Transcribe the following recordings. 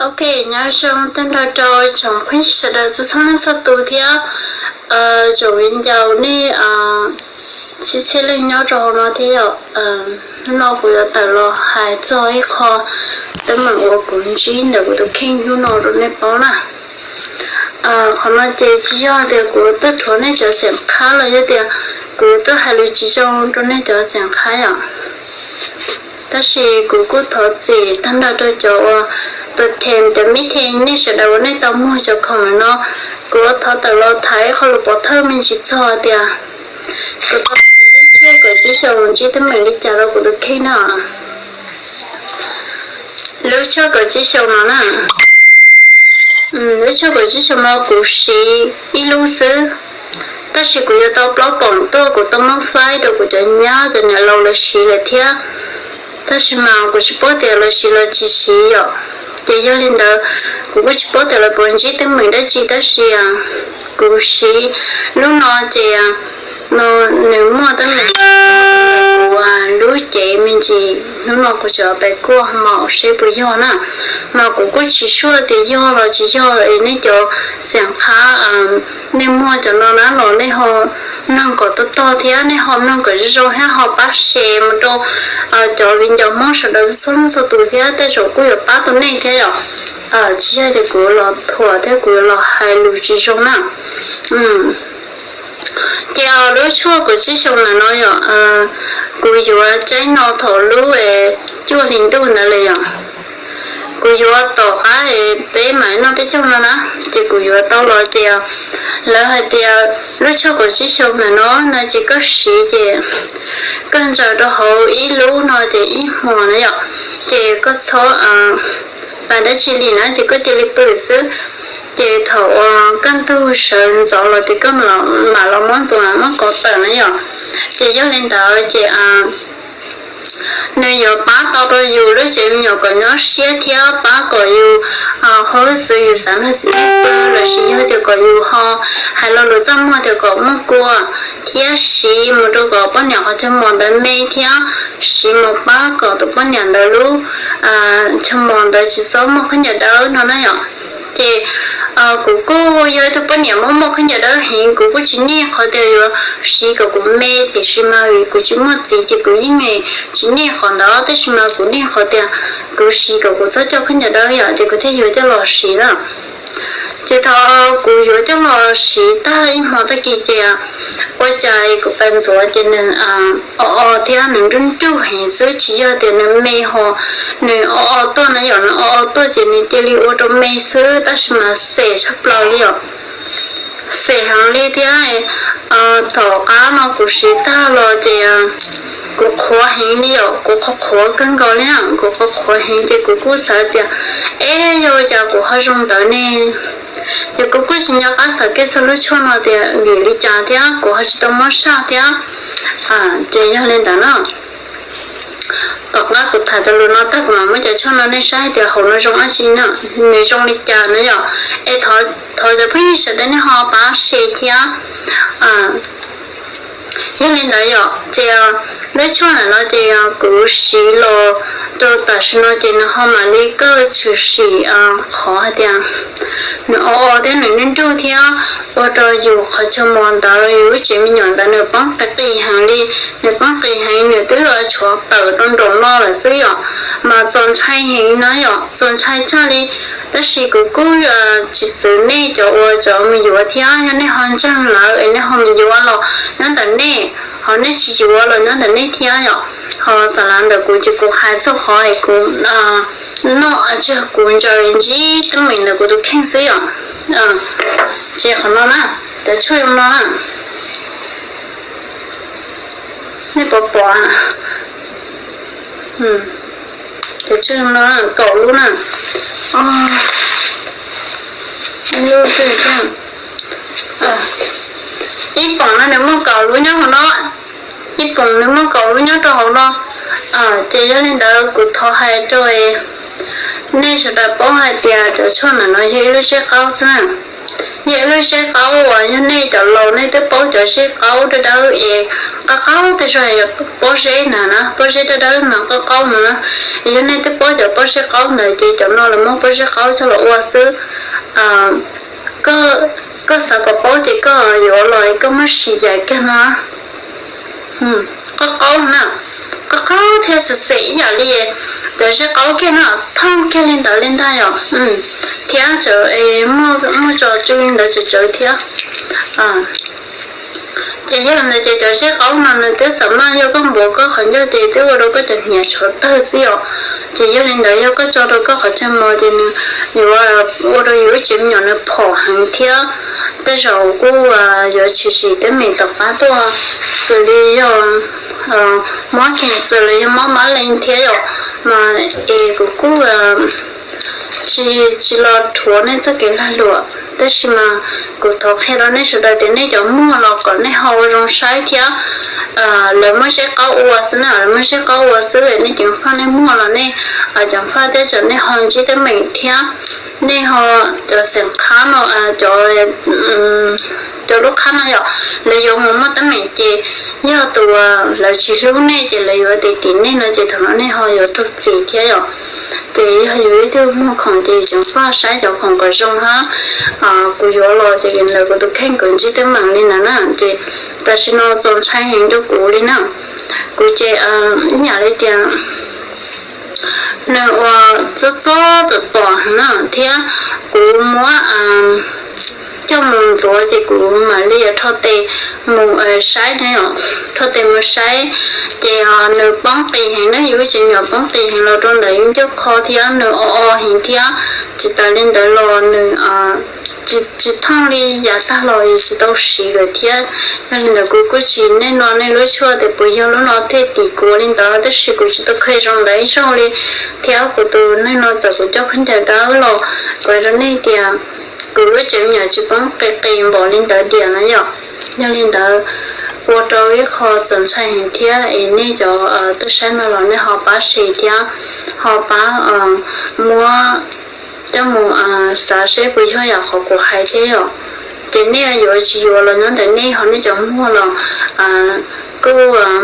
Ok, nyob zoo tag nrho rau tsoom phooj ywg sawv daws txhua txhua leej txhua tus thiab tsoom viv ncaus nej txhia txhia leej nyob rau hauv no thiab yom. Hnub no kuv yuav tawm los hais txog ib qho teeb meem uas kuv ntsib ntawm kuv tus kheej hnub no rau nej paub na. Qhov no ces tsis yog tias kuv tuaj rhuav nej cov xeem qhab los yog tias kuv tuaj hais lus tsis zoo rau nej cov xeem qhab yom. Tab sis kuv kuj thov txim tag nrho rau cov uas tus them cov mib them nej sawv daws uas nej tau muag cov khoom no. Kuv thov tawm los tham ib qho lus pov thawj me ntsis txog tias kuv tau lub tshuaj kaum tsib xyoos ntsib teeb meem li cas rau kuv tus kheej na. Lub tshuaj kaum tsib xyoos no na, lub tshuaj kaum tsib xyoos no kuv siv ib lub xwb, tab sis kuv yuav tau plaub kaum tuaj kuv tau muab faib rau kuv cov nyab cov niam laus lawv siv lawm thiab. Tab sis mas kuv tsis paub tias lawv siv los tsis siv yom. Ces yog li ntawd, kuv kuj tsis paub tias lawv puas ntsib teeb meem dab tsi tab sis kuv siv lub no ces no nws muaj teeb meem kuv lub cev me ntsis hnub no kuv tseem pais kuaj mas seb puas yog na. Mas kuv kuj tsis sure tias yog los tsis yog es nej cov xeem qhab nej muag cov no na los nej ho mloog kom tog tog thiab nej ho mloog kom zoo zoo thiab ho pab share mus rau cov viv ncaus Hmoob sawv daws txhua txhua tus thiab tej zaum kuj yuav pab tau nej thiab yom. Tsis yog tias kuv los thuam thiab kuv los hais lus tsis zoo na. Ces lub tshuaj kaum tsib xyoos ntawm no yom, kuv yuav tsaib no thaum lub cuaj hli ntuj ntawd li yom. Kuv yuav tom qab peb mam noj peb caug no na, ces kuv yuav tau los ces lawv hais tias lub tshuaj kaum tsib xyoos ntawm no no ces koj siv ces koj ntsaws rau hauv ib lub no ces ib hmos na yom, ces koj txhob pais dab tsi li na ces koj cia li pw xwb. Ces thaum uas kaj ntug sawv ntxov los ces koj mam los muab ntxuav muab kov tawm na yom. Ces yog li ntawd ces nws yuav pab tau rau yus lub tsev me nyuam kom nyob siab thiab pab kom yus ho hwj xwv yus xav nrog txiv neej pw los sis yog tias kom yus ho hais lo lus txaj muag tias kom muaj kua thiab siv mus rau kom poj niam qhov chaw mos ntawd me thiab siv mus pab kom tus poj niam ntawd lub chaw mos ntawd tsis txhob muaj khaub ncaws dawb no na yom. Ces kuv kuj yog ib tug poj niam muaj muaj khaub ncaws dawb heev, kuv kuj tsis nyiaj qhov tias yuav siv kom kuv me, tiam sis mas vim kuv tsis muaj txiv ces kuv yeej tsis nyiaj qhov ntawd, tab sis mas kuv nyiaj qhov tias kuv siv kom kuv txhob coj khaub ncaws dawb yom, ces kuv thiaj yuav coj los siv na. Ces thaum kuv yuav coj los siv tag ib hmo tag kis ces ua cas kuv pais ntxuav ces nws o o thiab nws nruj nruj heev xwb, tsis yog tias nws me ho nws o o tuaj na yom, nws o o tuaj ces nws cia li ua rau me xwb, tab sis mas xem tshaj plaws li yom. Xem heev li thiab. Tom qab no kuv siv tag los ces kuv qhuav heev li yom, kuv qhuav qhuav kawg nkaus li, kuv qhuav qhuav heev ces kuv kuj xav tias, eb, yog ua cas kuv ho zoo ntawd ne? Ces kuv kuj tsis nco qab txog kev txog lub tshuaj no tias vim li cas thiab kuv ho tsis tau muab saj thiab. Ces yog li ntawd no, tom qab kuv tham cov lus no tag kuv mam muab cov tshuaj no nej saib tias hauv no zoo dab tsi no, nws zoo li cas no yom. Es thov cov phooj ywg sawv daws nej ho pab share thiab. Yog li ntawd yom, ces lub tshuaj ntawm no ces kuv siv los rau tam sim no ces nws ho mam li kaj tshwm sim qhov hais tias nws o o thiab nws nruj nruj thiab ua rau yus qhov chaw mos ntawd, yus lub tsev me nyuam ntawd nws poob qis qis heev li, nws poob qis heev, nws twb tshuav tawm rau nraum no lawm xwb yom, mas txaus ntshai heev na yom, txaus ntshai tshaj li. Tab sis kuv kuj tsis txwv nej cov uas cov mus yuav thiab, yog nej ho ntseeg lawm es nej ho mus yuav los nyob ntawm nej, ho nej tsis yuav los nyob ntawm nej thiab yom. Ho xa lav ntawm kuv ces kuv hais txog qhov es kuv noj tsis yog kuv ntsaws ntsib teeb meem ntawm kuv tus kheej xwb yom. Ces qhov no na, cov tshuaj zoo no na, nej puas pom? Cov tshuaj zoo no kaum lub na. Ib poom no nws muaj kaum lub nyob hauv no, ib poom nws muaj kaum lub nyob rau hauv no. Ces yog li ntawd kuv thov hais rau nej sawv daws paub hais tias cov tshuaj ntawm no yog ib lub zeb qaub xwb na. Yog lub zeb qaub uas yog nej cov laus nej twb paub cov zeb qaub dawb dawb es qab qaub tej zog, pob zeb na na, pob zeb dawb dawb mas qab qaub no na. Yog nej twb paub cov pob zeb qaub ntawd ces cov no lawv muab pob zeb qaub coj los ua xwb. Koj xav kom paub ces koj yuav los koj muab sim yam kiag no. Qab qaub na, qab qaub thiab xim xim ib yam li cov zeb qaub kiag no, thooj kiag li ntawd li ntag yom. Thiab muaj tso tsw li ntawd tsawv tsawv thiab. Ces yog li ntawd ces cov zeb qaub no nws twb xam maj yog koj npuav koj qhov ncauj ces twb ua rau koj cov hniav tshav tawg xwb yom. Ces yog li ntawd yog koj tso rau koj qhov chaw mos ces nws yuav ua rau yus lub tsev me nyuam nws phom heev thiab tej zaum kuj yuav tshwm sim teeb meem tom qab tuaj, xws li yog mob cancer los yog mob mab leej thiab yom. Mas es kuv kuj tsis los rhuav nej txoj kev lag luam, tab sis mas kuv thov qhia rau nej sawv daws tias nej cov muag los kom nej ho ua zoo saib thiab. Lawv muab zeb qaub ua xwb na, lawv muab zeb qaub ua xwb, nej ceev faj nej muag los nej ceev faj thiab txawm nej ho ntsib teeb meem thiab nej ho cov xeem qhab no, cov lub qhab no yom, lawv yuav mus muaj teeb meem ces yog tus lawv tsis hlub nej ces lawv yuav tiv tim nej no ces thaum no nej ho yuav raug txim thiab yom. Ces yog yus ib tug muag khoom ces yus ceev faj saib cov khoom kom zoo hab. Kuv yuav los ces ntawm kuv tus kheej kuv ntsib teeb meem li ntawd na ces tam sim no txaus ntshai heev rau kuv li na. Kuv ces ib yam li tias nws ua txob txob tom tom na thiab kuv muab coj mus ntxuav ces kuv mam li rho tes mus saib na yom, rho tes mus saib. Ces nws poob qis heev na, yus lub tsev me nyuam poob qis heev los rau ntawm yus ncauj qho thiab nws o o heev thiab. Tsis tas li ntawd los nws tsis thooj li yav tag los yus tsis tau siv lawm thiab. Yog li ntawd kuv kuj tsis, nej no nej lub tshuaj tias puas yog lub no thiaj tim kuv li ntawd, tab sis kuv tsis tau qhia zoo ntawd ib zaug li thiab. Kuv tus neeg no txawm kuv coj khaub ncaws dawb los kuv hais rau nej tias kuv lub tsev me nyuam tsis poob qis qis npaum li ntawd diam na yom. Yog li ntawd ua rau ib qho txaus ntshai heev thiab es nej cov tuaj saib no los nej ho pab share thiab ho pab muab coj mus xav seb puas yog yam qhov kuv hais thiab yom. Ces nej yuav tsis yuav los nyob ntawm nej ho, nej cov muag los kuj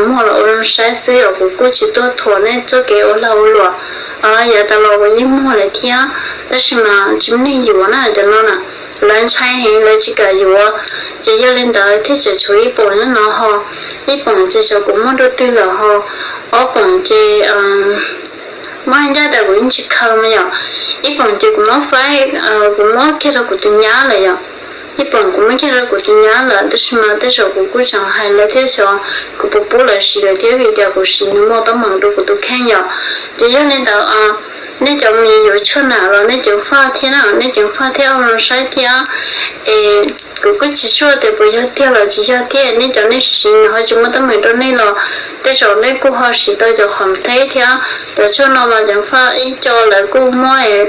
muag los ua zoo saib xwb yom, kuv kuj tsis tuaj thuam nej txoj kev ua lag ua luam. Yav tas los kuv yeej muag lawm thiab, tab sis mas tsis muaj neeg yuav na cov no na. Lawv ntshai heev lawv tsis kam yuav, ces yog li ntawd thiaj tseem tshuav ib poom nyob no ho, ib poom ces xyov kuv muab rau twg lawm ho, ob poom ces muab ncaj tas kuv yeej tsis khaws mas yom, ib poom ces kuv muab faib, kuv muab kiag rau kuv tus nyab lawm yom. Ib poom kuv muab kiag rau kuv tus nyab lawm, tab sis mas tej zaum kuv kuj tseem hais lawv thiab xyov kuv puas pub lawv siv lawm thiab vim tias kuv siv nws muaj teeb meem rau kuv tus kheej yom. Ces yog li ntawd nej cov mis yuav tshuaj nam los nej ceev faj thiab na, nej ceev faj thiab ua zoo saib thiab. Es kuv kuj tsis sure tias puas yog tiag los tsis yog thiab, nej cov nej siv nws ho tsis muaj teeb meem rau nej los tej zaum nej kuj ho siv tau cov khoom teb thiab. Cov tshuaj no mas ceev faj ib co lawv kuj muab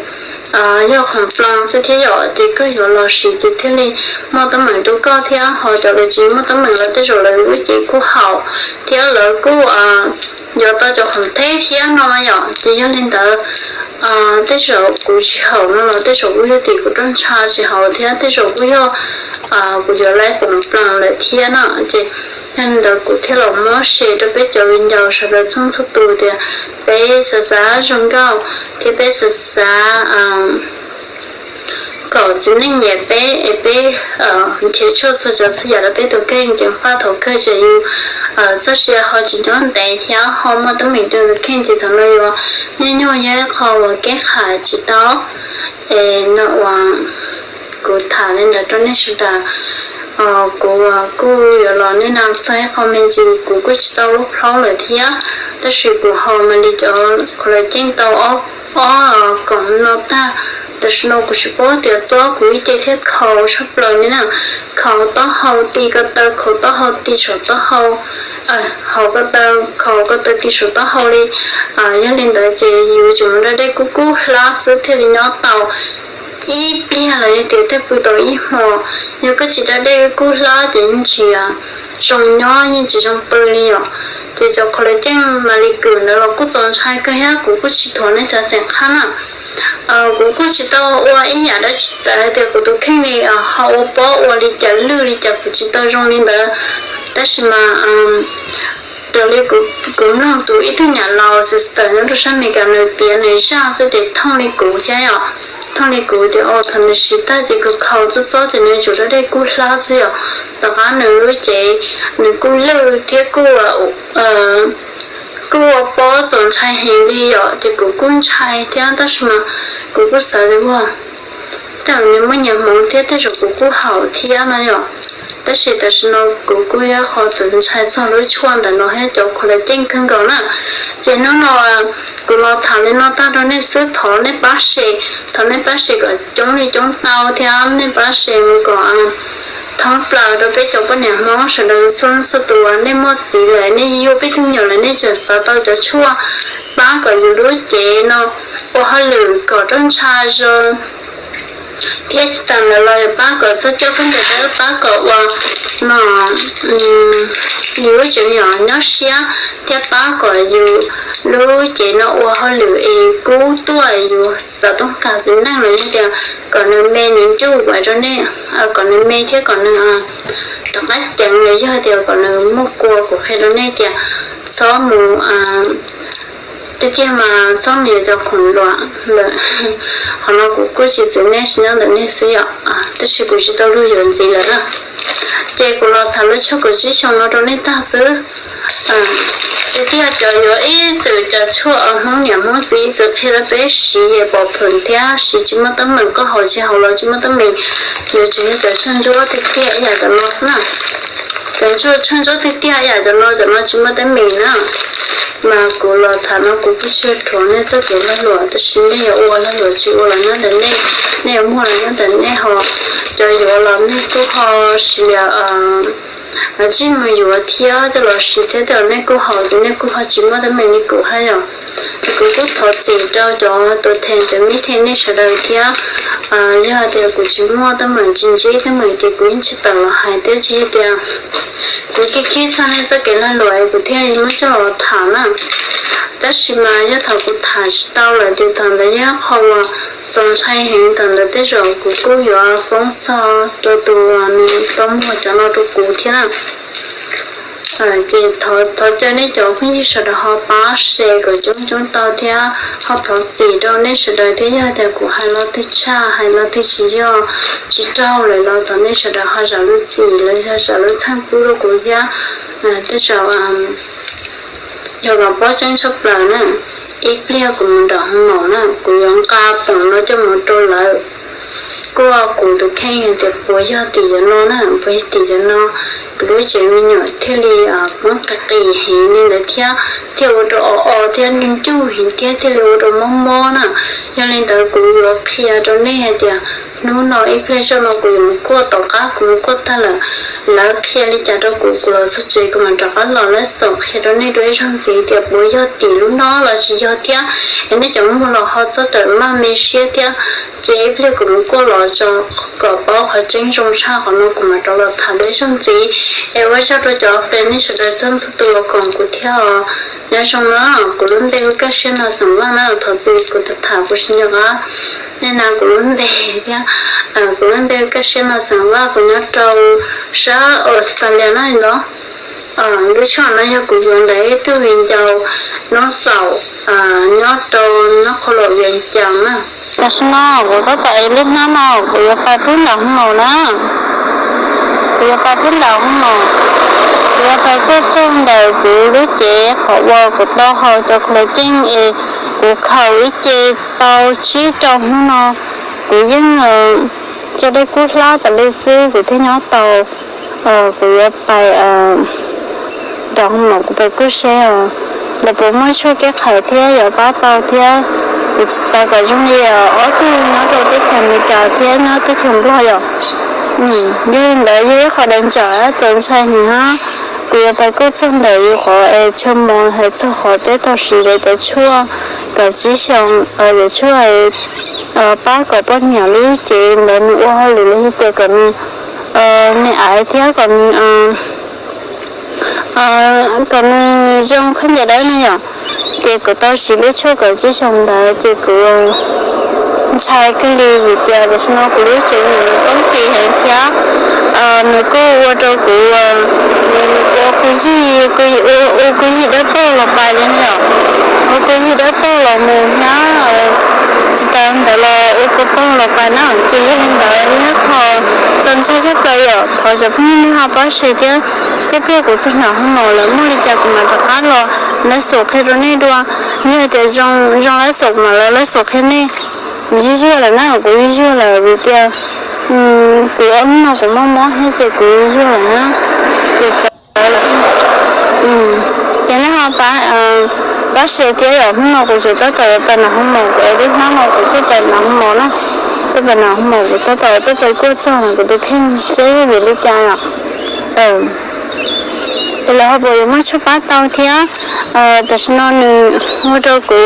yog khoom ploos xwb thiab yom, ces koj yuav los siv ces thiaj li muaj teeb meem rau koj thiab, ho cov lawv tsis muaj teeb meem los tej zaum lawv lub cev kuj haum thiab lawv kuj yuav tau cov khoom teb thiab no yom. Ces yog li ntawd tej zaum kuv tsis haum no los tej zaum kuj yog tim kuv roj ntsha tsis haum thiab tej zaum kuj yog kuv yuav lawv khoom ploos lawm thiab no. Ces yog li ntawd kuv thiaj los muab share rau peb cov viv ncaus sawv daws txhua txhua tus tias peb xav xav zoo nkauj thiab peb xav xav kom txiv neej nyiam peb es peb nrhiav tshuaj txhua tsav txhua yam rau peb tus kheej, ceev faj thaum kawg ces yus txoj sia ho tsis nyob ntev thiab ho muaj teeb meem rau tus kheej ces thaum no yuav nyuaj nyuaj yog ib qho uas kev kham tsis tau. Es no uas kuv tham li ntawd rau nej sawv daws. Kuv kuj yuav los nej no txog ib qho me ntsis kuv kuj tsis tau lub plaub lawm thiab, tab sis kuv haus mas li cov khuv lawv ceeb tau ob koom no tag. Tam sim no kuv tsis paub tias txob kuv ib ce thiab khaus tshaj plaws li na, khaus taub hau ti ko taw, khaus taub hau ti saum taub hau, hauv ko taw, khaus ko taw ti saum taub hau li. Yog li ntawd ces yus tseem mus da dej kub kub hlab xwb thiaj li nyob tau ib pliag los yog tias thiaj pw tau ib hmo. Yog koj tsis da dej kub hlab ces yeej tsis zoo nyob, yeej tsis zoo pw li yom. Ces cov khuv lawv ceeb mas li kws ntawd los kuj txaus ntshai kawg thiab, kuv kuj tsis thuam nej cov xeem qhab na. Kuv kuj tsis tau ua ib yam dab tsi txawm hais tias kuv tus kheej li ho ua pob ua li cas lwj li cas kuv tsis tau zoo li ntawd. Tab sis mas raws li kuv mloog tus ib tug nyam laus sister nyob rau sab Amelikas nws piav nws zaj xwb ces thooj li kuv thiab yom. Thooj li kuv tias o thaum nws siv tag ces khaus khaus txob txob ces nws yuav tsum rau dej kub hlab xwb yom. Tom qab nws lub cev nws kuj lwj thiab kuj kuj ua pob txaus ntshai heev li yom, ces kuv kuj ntshai thiab tab sis mas kuv kuj xav tias ua tej zaum nws muaj nyias hmoov thiab tej zaum kuv kuj haum thiab no yom. Tab sis tam sim no kuv kuj yog qhov txawm ntshai txog lub tshuaj ntawm no thiab cov collagen kawg nkaus na. Ces hnub no kuv los tham li no tag rau nej xwb, thov nej pab share, thov nej pab share kom coob li coob tau thiab nej pab share mus kom thoob plaws rau peb cov poj niam Hmoob sawv daws txhua leej txhua tus. Nej muaj txiv lawm, nej yuav peb tug me nyuam lawm, nej tseem xav tau cov tshuaj pab kom yus lub cev no ua hauj lwm kom roj ntsha zoo thiab tsis tas ntawd los yog pab kom txhob coj khaub ncaws dawb, pab kom ua no yus lub cev me nyuam nyob siab thiab pab kom yus lub cev no ua hauj lwm es kub tuaj, yus xav toob kas txiv neej los yog tias kom nws me nws ncuj vam rau nej, kom nws me thiab kom nws rov qab ceev los yog tias kom nws muaj kua. Kuv qhia rau nej tias txhob mus, tiag tiag mas txhob mus yuav cov khoom luam lawm. Qhov no kuv kuj tsis txwv nej, tsis nyob ntawm nej xwb yom, tab sis kuv tsis tau luag yuav ntxiv lawm na. Ces kuv los tham lub tshuaj kaum tsib xyoo no rau nej tag xwb. Tiag tiag cov yuav ib txwm cov tshuaj Hmoob niam Hmoob txiv ib txwm qhia rau peb siv es pov phwm thiab siv tsis muaj teeb meem, koj haus tsis haus los tsis muaj teeb meem. Yuav tsum yog cov tshuaj ntsuab tiag tiag ib yam cov no na. Cov tshuaj ntsuab tiag tiag ib yam cov no, cov no tsis muaj teeb meem na. Mas kuv los tham no kuv kuj tsis thuam nej txoj kev lag luam, tab sis nej yuav ua lag luam tsis ua los nyob ntawm nej, nej yuav muag los nyob ntawm nej ho. Cov yuav los nej kuj ho siv liam tsij mus yuav thiab coj los siv thiab, tej zaum nej kuj haus ces nej kuj ho tsis muaj teeb meem li kuv hab yom. Kuv kuj thov txim rau cov tus theem cov mib theem nej sawv daws thiab. Yog tias kuv tsis muaj teeb meem tsis ntsib teeb meem ces kuv yeej tsis tawm los hais thiab, tsis tias kuv khib khib txog nej txoj kev lag luam kuv thiaj muab coj los tham na. Tab sis mas yog thaum kuv tham tsis tau lawm ces thaum ntawd yog qhov uas txaus ntshai heev, thaum ntawd tej zaum kuv kuj yuav foob txog rau tus uas nws tau muag cov no rau kuv thiab na. Ces thov caw nej cov phooj ywg sawv daws ho pab share kom coob coob tau thiab ho thov txim rau nej sawv daws thiab. Yog tias kuv hais lo twg tshaj hais lo twg tsis yog tsis raug lawm los thov nej sawv daws ho zam lub txim los yog zam lub txhawb pub rau kuv thiab. Tej zaum yog kom paub tseeb tshaj plaws na, ib pliag kuv mus nram hoo maum na kuv yuav nqa poom no coj mus rau lawv kuaj kuv tus kheej tias puas yog tim cov no na, puas yog tim cov no kuv lub tsev me nyuam thiaj li poob qis qis heev li ntawd thiab, thiaj ua rau o o thiab ncuj ncuj heev thiab thiaj li ua rau mob mob na. Yog li ntawd kuv yuav qhia rau nej hais tias hnub no ib pliag zoj no kuv yuav mus kuaj, tom qab kuv mus kuaj tag lawm lawv qhia li cas rau kuv, kuv los txog tsev kuv mam rov qab los lawv xaum qhia rau nej dua ib zaug ntxiv tias puas yog tim lub no los tsis yog thiab. Es nej cov muag los ho txhob rawm maj me siab thiab. Ces ib pliag kuv mus kuaj los tso kom paub qhov tseeb zoo tshaj qhov no kuv mam rov los tham dua ib zaug ntxiv. Es ua tsaug rau cov fans nej sawv daws txhua txhua tus los koom kuv thiab os. Nyob zoo na, kuv lub npe hu Kaj Siab no xeem Vaj na, thov txim kuv tham tham kuv tsis nco qab nej na kuv lub npe thiab. Kuv lub npe hu Kaj Siab no xeem Vaj, kuv nyob rau sab Australia na los. Lub tshuaj no yog kuv yuav ntawm ib tug viv ncaus noob xaum nyob rau nyob qhov los Vias Cas na. Tam sim no kuv tab tom ev lub hnab no kuv yuav pais pub nram hoo maum na. Kuv yuav pais pub nram hoo maum, kuv yuav pais kuaj txog ntawm kuv lub cev qhov uas kuv tau haus cov collagen es kuv khaus ib ce tau tsib rau hnub no, kuv yeej tso dej kub hlab tas li xwb kuv thiaj nyob tau. Kuv yuav pais nram hoo maum kuv pais kuaj seb lawv puas muaj tshuaj kev qhais thiab yuav pab tau thiab. Kuv tsis xav kom zoo li ob tug nyob rau teb chaws Amelikas thiab nyob teb chaws Nplog yom. Yog li ntawd yog ib qho dav ntsam txaus ntshai heev hab. Kuv yuav pais kuaj txog ntawm yus qhov es chaw mos hais txog qhov peb tau siv lawv cov tshuaj kaum tsib xyoo, cov tshuaj pab kom poj niam lub cev ntawd nws ua hauj lwm los yog tias kom nws me aiv thiab kom nws kom nws zoo khaub ncaws dawb ne yom. Ces kuv tau siv lub tshuaj kaum tsib xyoo ntawd ces kuv ntshai kawg li vim tias tam sim no kuv lub tsev nws poob qis heev thiab nws kuj ua rau kuv ua kuv yig, ua kuv yig dawb paug los pais li yom, ua kuv yig dawb paug los mus thiab tsis tas ntawd los ua kuv paug los pais na. Ces yog li ntawd yog qhov txaus ntshai tshaj plaws yom. Thov cov phooj ywg nej ho pab share thiab pab pab kuv txog nram hoo maum lawm, muaj li cas kuv mam rov qab los live show qhia rau nej dua. Yog tias zoo live show kuv mam los live show qhia nej zuj zuag lawm na, kuv zuj zuag lawm vim tias kuv ob hnub no kuv mob mob thiab ces kuv zuj zuag lawm na. Ces txawv lawm. Ces nej ho pab share thiab yom, hnub no kuv tseem tab tom yuav pais nram hoo maum, kuv es lub hnub no kuv tuaj pais nram hoo maum na, tuaj pais nram hoo maum kuv tab tom tuaj pais kuaj txog kuv tus kheej seb vim li cas yom. Es lawv ho puas yuav muaj tshuaj pab tau thiab. Tam sim no nws ua rau kuv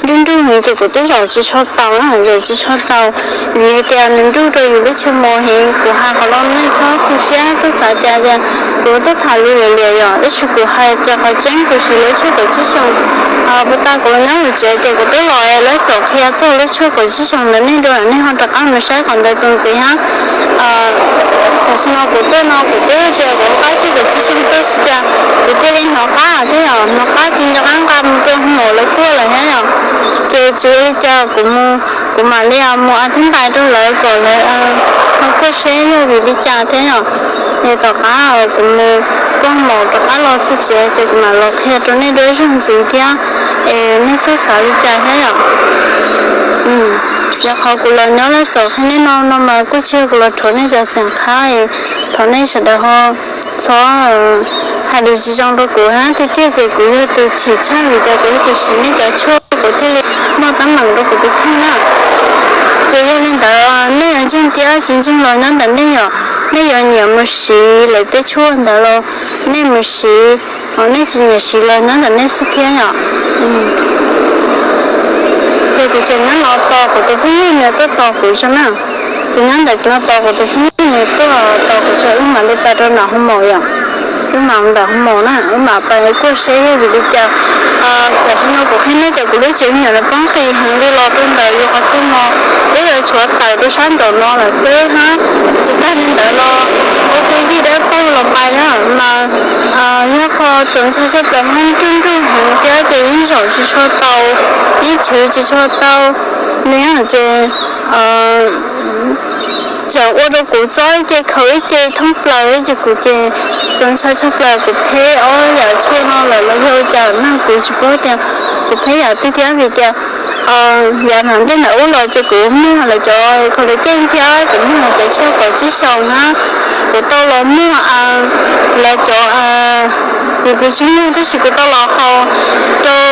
nruj nruj heev ces kuv twb zaum tsis tshua tau na, zaum tsis tshua tau. Vim tias nws nruj rau yus lub chaw mos heev, kuv hais qhov no nej txhob xu siab txhob xav tias tias kuv tuaj tham lus liam liam yom, tab sis kuv hais tias qhov tseeb kuv siv lub tshuaj kaum tsib xyoos. Puag ta kuv los nyob hauv tsev ces kuv twb los live show qhia txog lub tshuaj kaum tsib xyoos ntawd nej dua, nej ho rov qab mus saib qhov ntawd txuas ntxiv hab. Tam sim no kuv tuaj no kuv twb tias kuv qab tshuaj kaum tsib xyoos tuaj tsis cas, kuv cia li hnov qab thiab yom, hnov qab tsis nco qab nqa mus rau hoo maum lawv kuaj lawm thiab yom. Ces tsis ua li cas, kuv mus kuv mam li mus a thib ntais rau lawv kom lawv ho kuaj seb yog vim li cas thiab yom. Ces tom qab kuv mus kuaj maum rov qab los txog tsev ces kuv mam los qhia rau nej dua ib zaug ntxiv thiab, es nej txhob xav li cas thiab yom. Yog qhov kuv los nyob live show qhia nej no no mas kuj tsis yog kuv los rhuav nej cov xeem qhab, thov nej sawv daws ho txhob hais lus tsis zoo rau kuv hab tiag tiag ces kuv yog tus chim tshaj vim tias kuv yog tus siv nej cov tshuaj kuv thiaj li muaj teeb meem rau kuv tus kheej na. Ces yog li ntawd nej yuav ntseeg thiab tsis ntseeg los nyob ntawm nej yom, nej yuav nyiam mus siv lawv tej tshuaj ntawd los nej mus siv, ho nej tsis nyiam siv los nyob ntawm nej xwb thiab yom. Ces kuv tseem nyob no tos kuv tus phooj ywg nws tuaj tos kuv tso na. Kuv nyob ntawm no tos kuv tus phooj ywg nws tuaj tos kuv tso wb mam li pais rau nram hoo maum yom. Wb mam nram hoo maum na, wb mam pais kuaj seb yog vim li cas. Tam sim no kuv qhia nej tias kuv lub tsev me nyuam lawv poob qis heev li los rau ntawm yus qhov chaw mos, twb yuav tshuav tawm rau sab nraum no lawm xwb hab. Tsis tag li ntawd los ua kuv yig dawb paug los pais na mas yog qhov txaus ntshai tshaj plaws hab, nruj nruj heev thiab ces yeej zaum tsis tshua tau, yeej chwv tsis tshua tau li ces tseem ua rau kuv txob ib ce khaus ib ce thoob plaws ces kuv ces txaus ntshai tshaj plaws, kuv phem ob yam tshuaj no lawm los yog ua cas na kuv tsis paub tias kuv phem yam twg thiab vim tias yav hnub ntej ntawm ub los ces kuv muag lawv cov collagen thiab kuv muag lawv cov tshuaj kaum tsib xyoos na, kuv tau los muag lawv cov, kuv kuv tsis muag tab sis kuv tau los haus rau,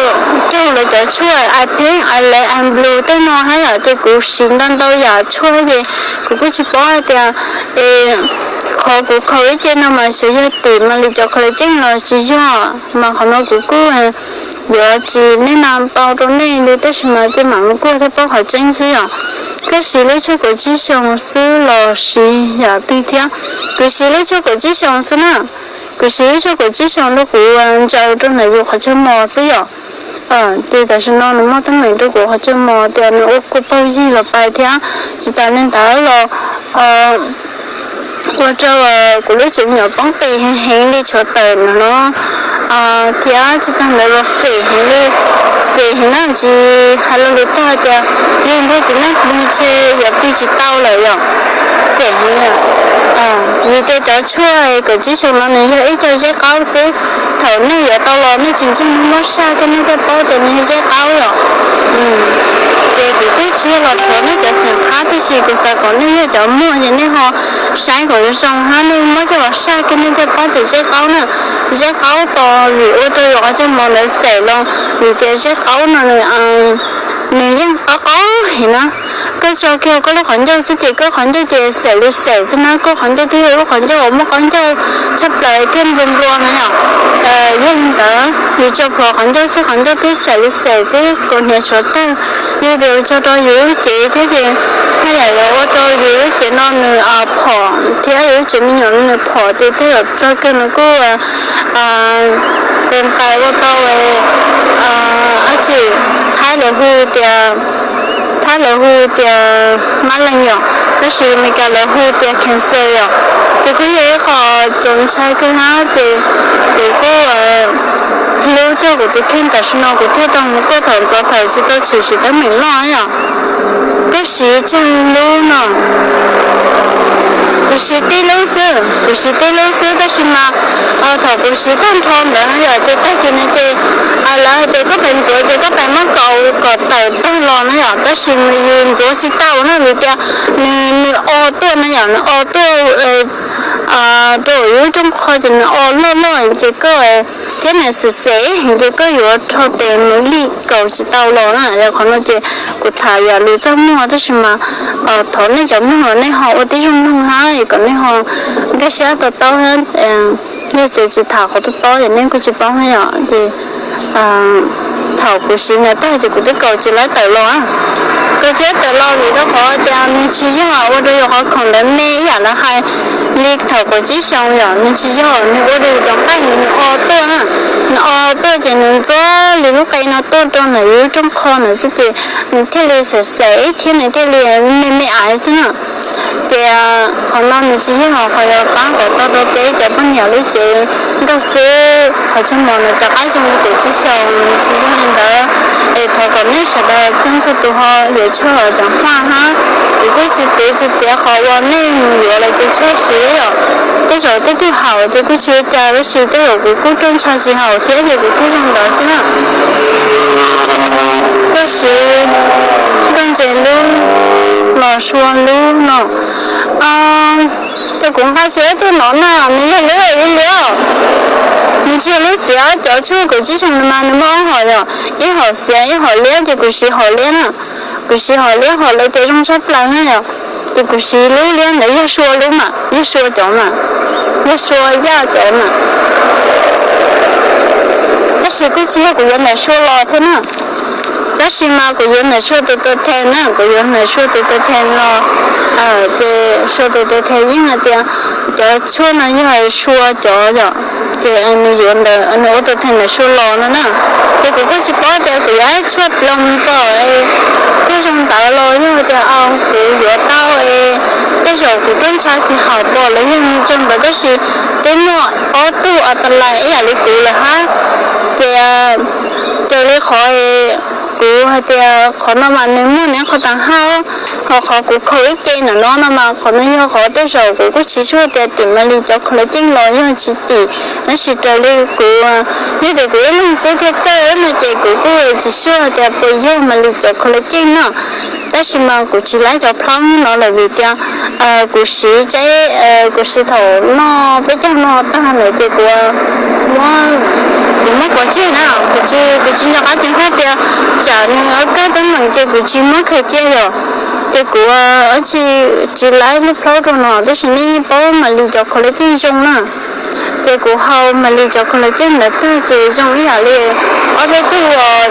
raug lawv cov tshuaj eye pink, eye red, eye blue tej no hab yom, ces kuv siv ntau ntau yam tshuaj ces kuv kuj tsis paub hais tias es qhov kuv khaus ib ce no mas xyov yog tim mas li cov collagen los tsis yog, mas qhov no kuv kuj yuav tsis niaj na tau rau nej li tab sis mas cia mam mus kuaj thiaj paub qhov tseeb xwb yom. Koj siv lub tshuaj kaum tsib xyoos xwb los siv yam twg thiab? Kuv siv lub tshuaj kaum tsib xyoos xwb na. Kuv siv lub tshuaj kaum tsib xyoos rau kuv ntsaws rau ntawm yus qhov chaw mos xwb yom. Ces tam sim no nws muaj teeb meem rau kuv qhov chaw mos tias nws ua kuv paug yig los pais thiab tsis tas li ntawd los ua rau kuv lub tsev me nyuam poob qis heev heev li tshuav tawm no no thiab tsis tas ntawd los xem heev li, xem heev na, tsis hais lo lus tag hais tias yog npawg txiv neej pw ntshe yuav pw tsis tau lawm yom. Xem heev li. Vim tias cov tshuaj kaum tsib xyoos no nws yog ib co zeb qaub xwb, thaum nej yuav tau los nej tsis ntseeg mob saj kiag nej thiaj paub tias nws yog zeb qaub yom. Ces kuv twb tsis yog los rhuav nej cov xeem qhab tab sis kuv xav kom nej yog cov muag ces nej ho saib kom zoo hab nej muab coj los saj kiag nej thiaj paub tias zeb qaub na. Zeb qaub tos vim ua rau yus qhov chaw mos ntawd xem los vim tias zeb qaub no nws yeej qaub qaub heev na. Koj tso kiag koj lub qhov ncauj xwb ces koj qhov ncauj ces xem li xem xwb na, koj qhov ncauj twb yog lub qhov ncauj uas muaj qaub ncauj tshaj plaws thiab nplua nplua na yom. Yog li ntawd yus tso plhuav qhov ncauj xwb qhov ncauj twb xem li xem xwb, kaus hniav tshuav tawg. Yog tias tso rau yus lub cev thiab ces haj yam yuav ua rau yus lub cev no nws phom thiab yus lub tsev me nyuam no nws phom ces tej zaum txog kawg nws kuj pes ntais ua tau dab tsi, Thaib lawv hu tias Nyab lawv hu tias mab leej yom, tab sis Meskas lawv hu tias cancer yom. Ces kuj yog ib qho txaus ntshai kawg hab ces kuv kuj hlub txog kuv tus kheej tam sim no kuv thiaj tau mus kuaj thaum ntxov thaum tsis tau tshwm sim teeb meem loj yom. Kuj siv tsawg lub no, kuv siv tib lub xwb, kuv siv tib lub xwb tab sis mas thaum kuv siv tag nrho ntawd no yom ces tag kis no ces lawv hais tias koj pais ntxuav ces koj pais muab kaus kom tawm tag los no yom, tab sis nws yus ntxuav tsis tau na vim tias nws, nws o tuaj no yom, nws o tuaj rau yus lub rooj qho ces nws o loj loj ces koj thiab nws xem xem ces koj yuav rho tes mus lij kaus tsis tau los na. Yog qhov no ces kuv tham yam lus txaj muag tab sis mas thov nej cov mloog los nej ho ua tib zoo mloog hab kom nej ho nkag siab to taub hab. Yog txawm tsis tham qhov tob tob ces nej kuj tsis paub hab yom. Ces thaum kuv siv ntawd tag ces kuv twb kaus tsis laib tawm los, kaus tsis laib tawm los vim rau qhov tias nws tsis yog ua rau yus qhov khoom ntawd me ib yam lawv hais li thaum kaum tsib xyoos yom, nws tsis yog, nws ua rau yus cov nqaij nws o tuaj na, nws o tuaj ces nws ntxuav li lub qe no tuaj rau ntawm yus lub rooj qho ntawd xwb ces nws thiaj li xem xem thiab nws thiaj li me me aiv xwb na. Ces qhov no nws tsis yog qhov yuav pab kom tau rau peb cov poj niam lub cev nkauj xwb, qhov tseeb mas nws rov qab zoo li kaum tsib xyoos, nws tsis yog li ntawd. Es thov kom nej sawv daws txhua txhua tus ho yuav tshuaj los ceev faj hab. Kuv kuj tsis txiav tsis txiav qhov uas nej mus yuav lawm ces tshuaj siv yom. Tej zaum tej tug haum ces kuj tsis ua cas tab sis tej zaum kuv kuj rooj ntsha tsis haum thiab ces kuv thiaj zoo ntawd xwb na. Kuj siv nkauj ntses lub los sua lub no. Ces kuv nqa tsis ob tug no na, nws yog lub li liab, nws tsis yog lub xiav. Cov tshuaj kaum tsib xyoos no mas nws muaj ob hom yom, ib hom xiav ib hom liab ces kuv siv hom liab na. Kuv siv hom liab hom lawv tias zoo tshaj plaws na yom. Ces kuv siv lub liab ntawd yog sua lub mas, yog sua cov mas, yog sua yaj cov mas. Tab sis kuj tsis yog kuv yuav ntawm sua los thiab na. Tab sis mas kuv yuav ntawm sua tus tua them na, kuv yuav ntawm sua tus tua them los. Ces sua tus tua them yeej hais tias cov tshuaj no yog sua cov yom. Ces nws yuav ntawm, nws ua tus them ntawm sua los no na. Ces kuv kuj tsis paub tias kuv yuav tshuaj ploos kom thiaj zoo ntawd los yog tias kuv yuav tau es tej zaum kuv rooj ntsha tsis haum pom los yog mus tsaug ntawd tab sis twb muaj ob tug as tas lais ib yam li kuv lawm hab. Ces raws li qhov kuv hais tias qhov no mas nws muaj nws qhov tag hab, ho qhov kuv khaus ib ce ntawm no no mas qhov no yog qhov tej zaum kuv kuj tsis sua tias tim Malis cov collagen los yog tsis tim, tab sis raws li kuv, yog tias kuv ib leeg xwb thiaj kawj no ces kuv kuj tsis sua tias puas yog Malis cov collagen no. Tab sis mas kuv tsis laib cov plhaub no lawm vim tias kuv siv tsaib, kuv siv thaum noj peb caug no tag lawm ces kuv, kuv muab pov tseg na, kuv tsis, kuv tsis nco qab ceev faj tias tsam nws kawj teeb meem ces kuv tsis muab khaws cia yom. Ces kuv tsis, tsis laib lub plhaub rau no tab sis nej yeej paub Malis cov collagen zoo na. Ces kuv haus Malis cov collagen ntawd tag ces zoo ib yam li ob peb tug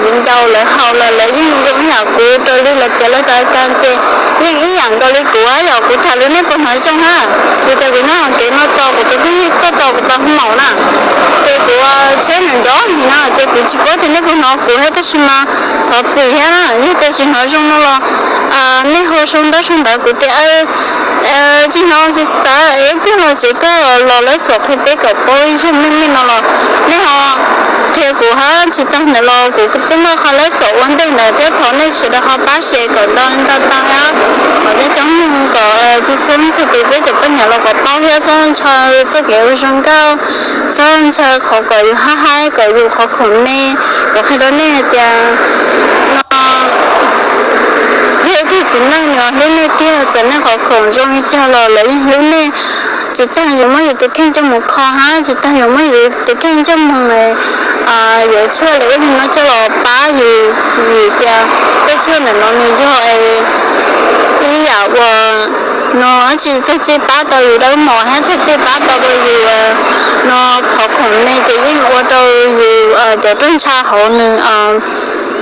viv ncaus lawv haus los lawv yeej zoo ib yam kuv raws li lawv piav lawv cov a kas ces yeej ib yam nkaus li kuv yom. Kuv tham li nej puas hnov zoo hab, vim tias kuv nyob hauv kev no tos kuv tus kheej tuaj tos kuv tau hmaum na. Ces kuv tsheb nws nrov ntawd na ces kuv tsis paub tias nej puas hnov kuv thiab tab sis mas thov txim thiab na yog tias tsis hnov zoo no los nej ho sau ntaub sau ntawv kuv tias tsis hnov xis tas es ib pliag los tsev koj los lawv xom qhia peb kom paub ib zaug meej meej no los nej ho qhia kuv hab. Tsis tas ntawd los kuv twb muaj qhov lawv xom ua ntej ntawd thiab thov nej sawv daws ho pab share kom ntau li ntau tau hab. Kom nej cov mloog kom txhua txhua txhua tus peb cov poj niam los kom paub thiab txhob ntshaw txoj kev ua zoo nkauj, txhob ntshaw qhov kom yus hab haib kom yus qhov khoom me. Kuv qhia rau nej hais tias no yog ib tug txiv neej nws hlub nej tiag, txawm nej qhov khoom zoo li cas los lawv yeej hlub nej. Tsis tas yus muab yus tus kheej coj mus kho hab, tsis tas yus muab yus tus kheej coj mus yuav tshuaj lawv ib leeg no coj los pab yus, vim tias tej tshuaj ntawm no nws yog ib yam uas no dab tsi txog txij pab tau yus dawb mos thiab txog txij pab tau rau yus no qhov khoom me ces yeej ua rau yus cov rooj ntsha hauv nws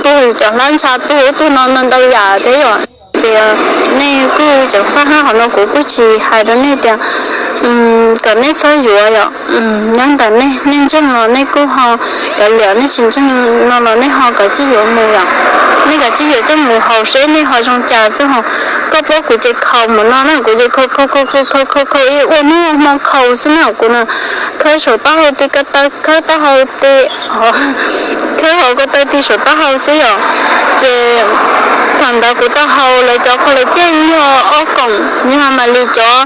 tuag, yus cov hlab ntsha tuag ib tug no ntau ntau yam thiab yom. Ces nej kuj ceev faj hab, qhov no kuv kuj tsis hais rau nej tias kom nej txhob yuav yom. Nyob ntawm nej, nej ntseeg los nej kuj ho, cov liam nej tsis ntseeg no los nej ho kav tsij yuav mus yom. nej kav tsij yuav coj mus haus seb nej ho zoo cas xwb ho. Koj paub kuv ces khaus mus no na, kuv ces khaus khaus khaus khaus khaus khaus ib ua hnub hmo khaus xwb na kuv na. Khawb saum taub hau ti ko taw, khawb taub hau ti, khawb hauv ko taw ti saum taub hau xwb yom. Ces thaum ntawd kuv tau haus lawv cov collagen yog ob koom, yog Maly cov,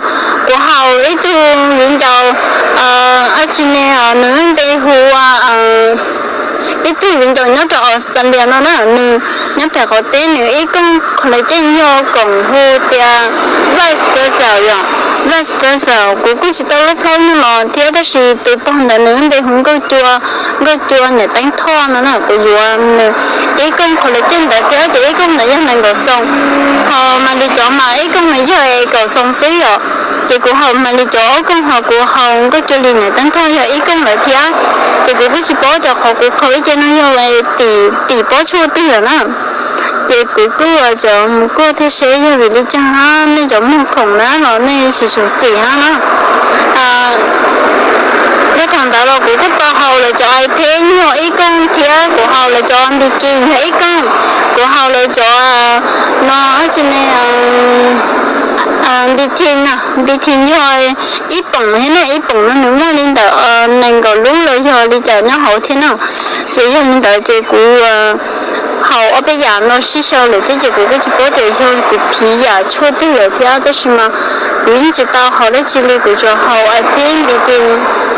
kuv haus ib tug viv ncaus, ab tsi ne, nws npe hu ua, ib tug viv ncaus nyob rau Australia no na, nws nyob pem qaum teb, nws ib koog collagen yog koom hu tias Vice Versa yom, Vice Versa. Kuv kuj tsis tau lub plaub nws los thiab tab sis tus pog ntawd nws npe hu Nkauj Cua, Nkauj Cua niam teeb thoj no na, kuv yuav nws ib koog collagen ntawd thiab ces ib koog ntawd yog nees nkaum xoo, ho Maly cov mas ib koog mas yog kaum xoo xwb yom. Ces kuv haus Maly cov ob koog ho kuv haus Nkauj Cua li niam teeb thoj yog ib koog lawm thiab. Ces kuv kuj tsis paub tias qhov kuv khaus ib ce no yog tim pob tshuaj twg lawm na. Ces kuv kuj cov mus kuaj thiab seb yog vim li cas hab nej cov muag khoom na los nej tsis tshum xim hab na. Thiab thaum ntawd los kuv kuj tau haus lawv cov iPad yog ib koog thiab kuv haus lawv cov Npikis yog ib koog, kuv haus lawv cov no ab tsi ne, Npikis na, Npikis yog ib poom thiab na, ib poom no nws muaj li ntawm nees nkaum lub los yog li cas nyob hauv thiab na. Ces yog li ntawd ces kuv haus ob peb yam no sib sau lawm thiab ces kuv kuj tsis paub tias yog kuv phiv yam tshuaj twg lawm thiab tab sis mas kuv yeej tsis tau haus dab tsi li, kuv tsuas haus iPad, Npikis,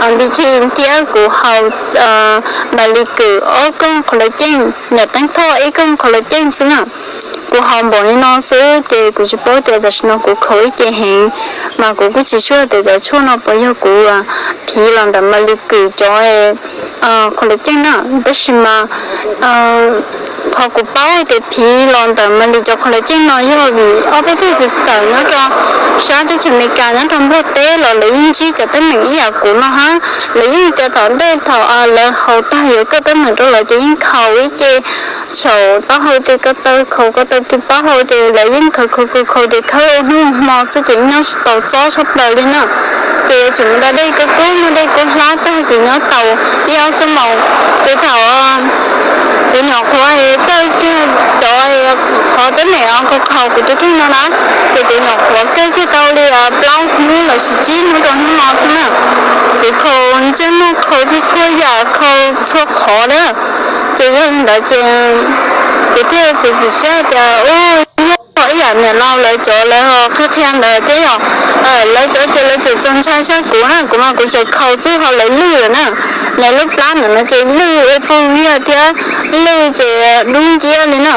Npikis thiab kuv haus Maly kws ob koog collagen, niam teeb thoj ib koog collagen xwb na. Kuv haus npaum li no xwb ces kuv tsis paub tias tam sim no kuv khaus ib ce heev, mas kuv kuj tsis sure tias cov tshuaj no puas yog kuv phiv los ntawm Maly kws cov collagen na. Tab sis mas qhov kuv paub tias phiv los ntawm Maly cov collagen no yog vim ob peb tug sister nyob rau sab teb chaws Amelikas nyob rau Nplog teb los lawv yeej ntsib cov teeb meem ib yam kuv no hab, lawv yeej tias thaum ntej thaum lawv haus tag yuav kaj teeb meem rau lawv ces yeej khaus ib ce saum taub hau ti ko taw, khaus ko taw ti taub hau ces lawv yeej khaus khaus khaus khaus ces khawb ua hnub ua hmo xwb ces nyob tsis tau txob tshaj plaws li na. Ces yuav tsum mus da dej kub kub, muaj dej kub hlab tag ces nyob tau ib ob xuab moos. Ces thaum kuv nyuam qhuav kawj kiag cov qhov teeb meem khaus khaus kuv tus kheej no na, ces kuv nyuam qhuav kawj kiag tau li plaub hnub los sis tsib hnub rau hnub no xwb na. Kuv khaus ntsej muag khaus txhua txhua yam khaus txhua qhov na. Ces yog li ntawd ces kuv thiaj txiav txim siab tias u yog ib yam niam laus lawv cov lawv qhia qhia ntawd thiab yom. Lawv cov ces lawv tseem txaus ntshai sab kuv na, kuv mas kuv tseem khaus xwb ho lawv lwj lawm na. Lawv lub plab ntawm no ces lwj ua pug viag thiab lwj ces dub nciab li na.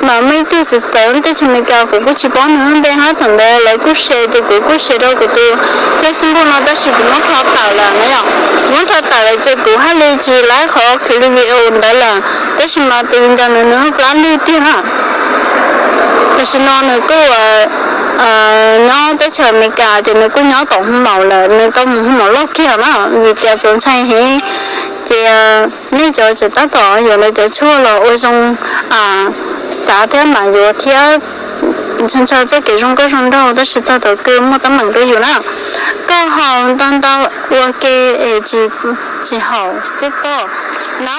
Mas muaj ib tug sister teb chaws Amelikas kuv kuj tsis paub nws lub npe hab, thaum ntawd lawv kuj share ces kuv kuj share rau kuv tus Facebook no tab sis kuv muab rho tawm lawm na yom. Kuv muab rho tawm lawm ces kuv haj li tsis laib qhov khwv li video ntawd lawm, tab sis mas tus viv ncaus nws nws lub plab lwj tiag na. Tam sim no nws kuj nyob teb chaws Amelikas ces nws kuj nyob tom hoo maum lawm, nws tau mus hoo maum loj kiag na, vim tias txaus ntshai heev. Ces nej cov tseem tab tom yuav lawv cov tshuaj los ua zoo xav thiab mam yuav thiab. Ntshaw ntshaw txoj kev zoo nkauj zoo nraug tab sis txog thaum kawg muaj teeb meem rau yus na. Koj haus ntau ntau ua ke es tsis haum xwb koj na.